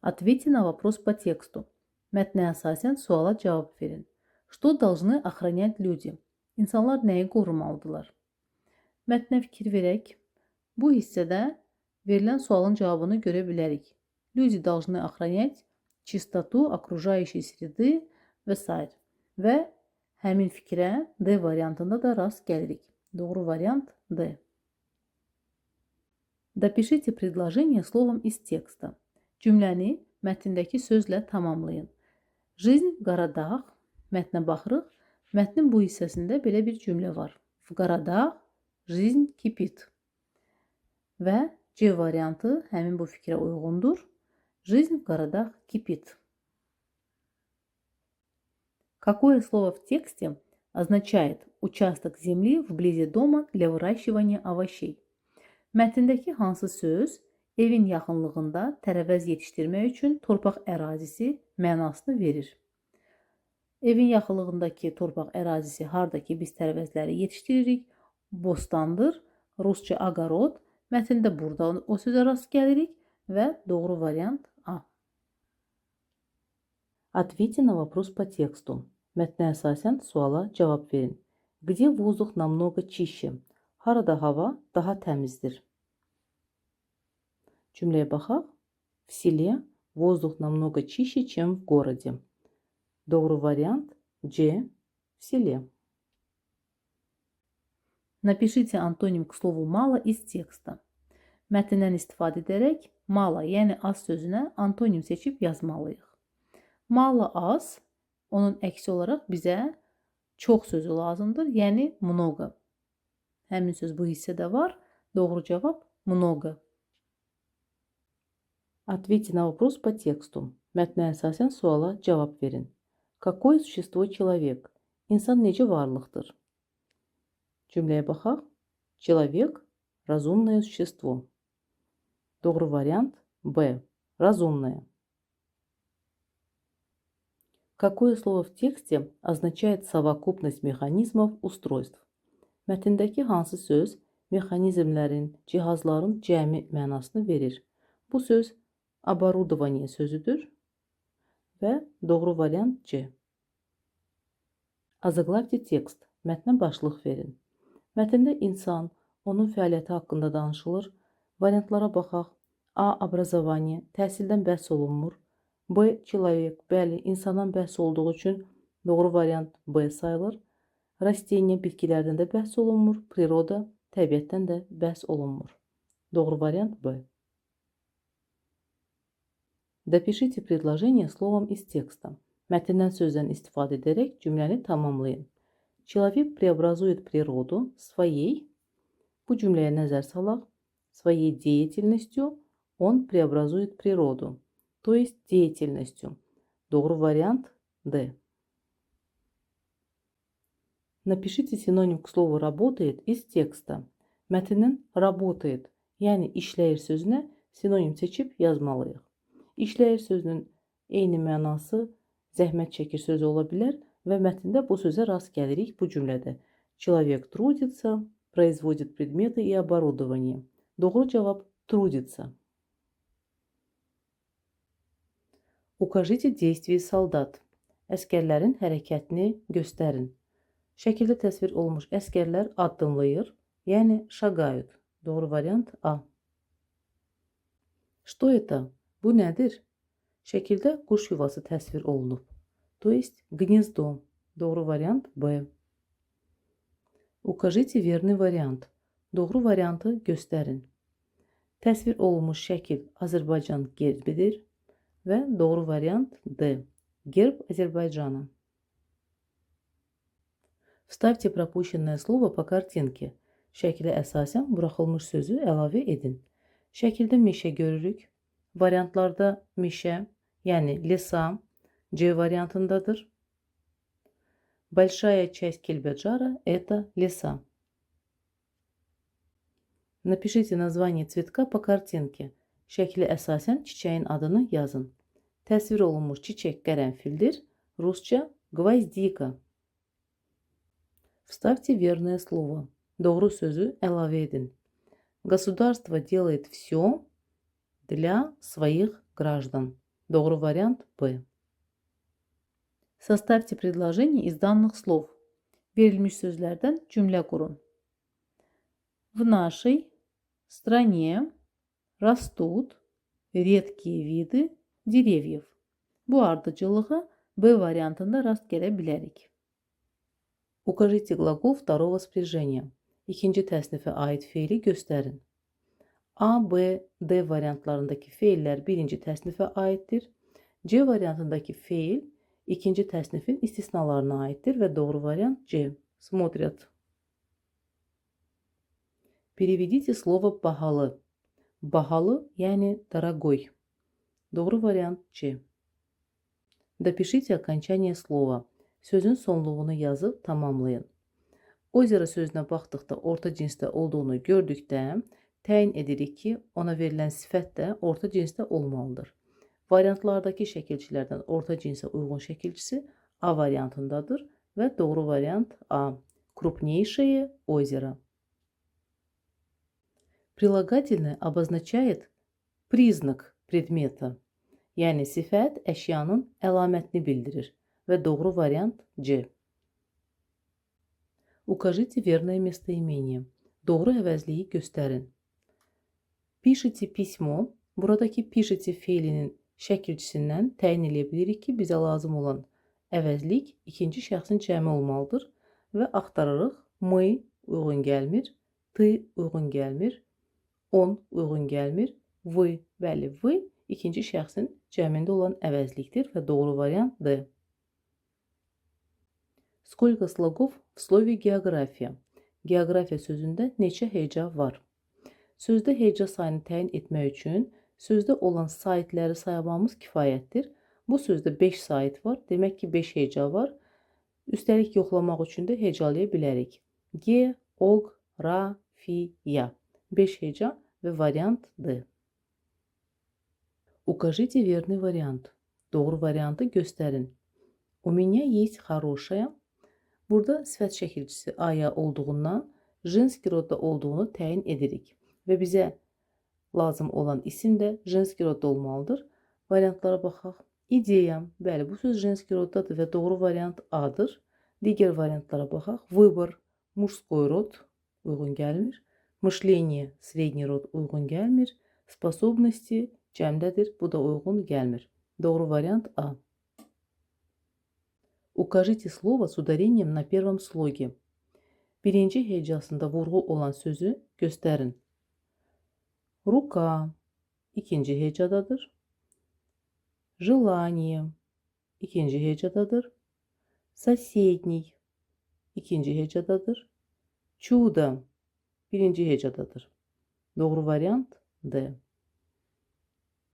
Ответьте на вопрос по тексту. Mətnə əsasən suala cavab verin. Что должны охранять люди? İnsanlar nəyi qorumalıdırlar? Mətnə fikir verək. Bu hissədə verilən sualın cavabını görə bilərik. Люди должны охранять чистоту окружающей среды və sair. Və həmin fikrə D variantında da rast gəlirik. Doğru variant D. Допишите предложение словом из текста. Cümləni mətndəki sözlə tamamlayın. Жизнь в городах. Mətnə baxırıq. Mətnin bu hissəsində belə bir cümlə var. В городах жизнь кипит. Və C variantı həmin bu fikrə uyğundur. Жизнь в городах кипит. Какое слово в тексте означает участок земли вблизи дома для выращивания овощей? Mətndəki hansı söz evin yaxınlığında tərəvəz yetişdirmək üçün torpaq ərazisi mənasını verir? Evin yaxınlığındakı torpaq ərazisi harda ki biz tərəvəzləri yetişdiririk, bostandır. Rusca огород. Mətndə burada o sözə rast gəlirik və doğru variant A. Ответьте на вопрос по тексту. Mətnə əsasən suala cavab verin. Где воздух намного чище? Harada hava daha təmizdir? Cümləyə baxaq. В селе воздух намного чище, чем в городе. Doğru variant C. В селе. Напишите антоним к слову мало из текста. Mətndən istifadə edərək мало, yəni az sözünə antonim seçib yazmalıyıq. Мало az, onun əksi olaraq bizə çox sözü lazımdır, yəni много. Həmin söz bu hissədə var. Doğru cavab много. Ответьте на вопрос по тексту. Mətnə əsasən suala cavab verin. Какое существо человек? İnsan necə varlıqdır? Cümləyə baxaq. Человек – разумное существо. Doğru variant Б. Разумное. Какое слово в тексте означает совокупность механизмов, устройств? Mətndəki hansı söz mexanizmlərin, cihazların cəmi mənasını verir? Bu söz оборудование sözüdür və doğru variant C. Озаглавьте текст. Mətnə başlıq verin. Mətndə insan, onun fəaliyyəti haqqında danışılır. Variantlara baxaq. A. Образование. Təhsildən bəhs olunmur. B. Человек. Bəli, insandan bəhs olduğu üçün doğru variant B sayılır. Растение, bitkilərdən də bəhs olunmur. Природа, təbiətdən də bəhs olunmur. Doğru variant B. Допишите предложение словом из текста. Mətndən sözdən istifadə edərək cümləni tamamlayın. Человек преобразует природу своей. Bu cümləyə nəzər salaq. Своей деятельностью он преобразует природу. То есть деятельностью. Doğru variant D. Напишите синоним к слову работает из текста. Mətndən работает, yəni işləyir sözünə sinonim seçib yazmalıyıq. İşləyir sözünün eyni mənası zəhmət çəkir sözü ola bilər və mətndə bu sözə rast gəlirik bu cümlədə. Человек трудится, производит предметы и оборудование. Doğru cavab трудится. Укажите действия солдат. Əsgərlərin hərəkətini göstərin. Şəkildə təsvir olunmuş əsgərlər addımlayır, yəni шагают. Doğru variant A. Что это? Bu nədir? Şəkildə quş yuvası təsvir olunub. То есть гнездо. Doğru variant B. Укажите верный вариант. Doğru variantı göstərin. Təsvir olunmuş şəkil Azərbaycan gerbidir və doğru variant D. Герб Азербайджана. Вставьте пропущенное слово по картинке. Şəkilə əsasən buraxılmış sözü əlavə edin. Şəkildə meşə görürük. Variantlarda meşə, yəni леса C variantındadır. Большая часть Кельбаджара – это леса. Напишите название цветка по картинке. Şəklə əsasən çiçəyin adını yazın. Təsvir olunmuş çiçək qərənfildir. Rusca гвоздика. Вставьте верное слово. Doğru sözü əlavə edin. Государство делает все для своих граждан. Doğru variant B. Составьте предложение из данных слов. Verilmiş sözlərdən cümlə qurun. В нашей стране растут редкие виды деревьев. Bu ardıcıllığa B variantında rast gələ bilərik. Укажите глагол второго спряжения. İkinci təsnifə aid feili göstərin. A, B, D variantlarındakı feillər birinci təsnifə aiddir. C variantındakı feil ikinci təsnifin istisnalarına aiddir və doğru variant C. Смотрят. Переведите слово "bahalı". Bahalı, yəni дорогой. Doğru variant C. Допишите окончание слова. Sözün sonluğunu yazıb tamamlayın. Озеро sözünə baxdıqda orta cinsdə olduğunu gördükdə təyin edirik ki, ona verilən sifət də orta cinsdə olmalıdır. Variantlardakı şəkilçilərdən orta cinsə uyğun şəkilçisi A variantındadır və doğru variant A. Крупнейшее озеро. Прилагательное обозначает признак предмета. Yəni sifət əşyanın əlamətini bildirir və doğru variant C. Укажите верное местоимение. Doğru əvəzliyi göstərin. Пишете письмо. Buradakı пишете feilinin şəkilçisindən təyin edə bilirik ki, bizə lazım olan əvəzlik ikinci şəxsin cəmi olmalıdır və axtarırıq. Мы uyğun gəlmir, ты uyğun gəlmir, он uyğun gəlmir, вы, bəli, вы ikinci şəxsin cəmində olan əvəzlikdir və doğru variant D. Сколько слогов в слове "география"? Geografiya sözündə neçə heca var? Sözdə heca sayını təyin etmək üçün sözdə olan saitləri saymamız kifayətdir. Bu sözdə 5 sait var. Demək ki, 5 heca var. Üstəlik yoxlamaq üçün də hecalaya bilərik. Ge, og, ra, fi, ya. 5 heca və variant D. Укажите верный вариант. Doğru variantı göstərin. У меня есть хорошая. Burada sifət şəkilçisi aya olduğundan женский rodda olduğunu təyin edirik. Və bizə lazım olan isim də женский rodda olmalıdır. Variantlara baxaq. Идея. Bəli, bu söz женский roddadır və doğru variant A-dır. Digər variantlara baxaq. Выбор. Мужской род uyğun gəlmir. Мышление. Средний род uyğun gəlmir. Способности cəmdədir. Bu da uyğun gəlmir. Doğru variant A. Укажите слово с ударением на первом слоге. Birinci hecasında vurğu olan sözü göstərin. Рука ikinci hecadadır. Желание ikinci hecadadır. Соседний ikinci hecadadır. Чудо birinci hecadadır. Doğru variant D.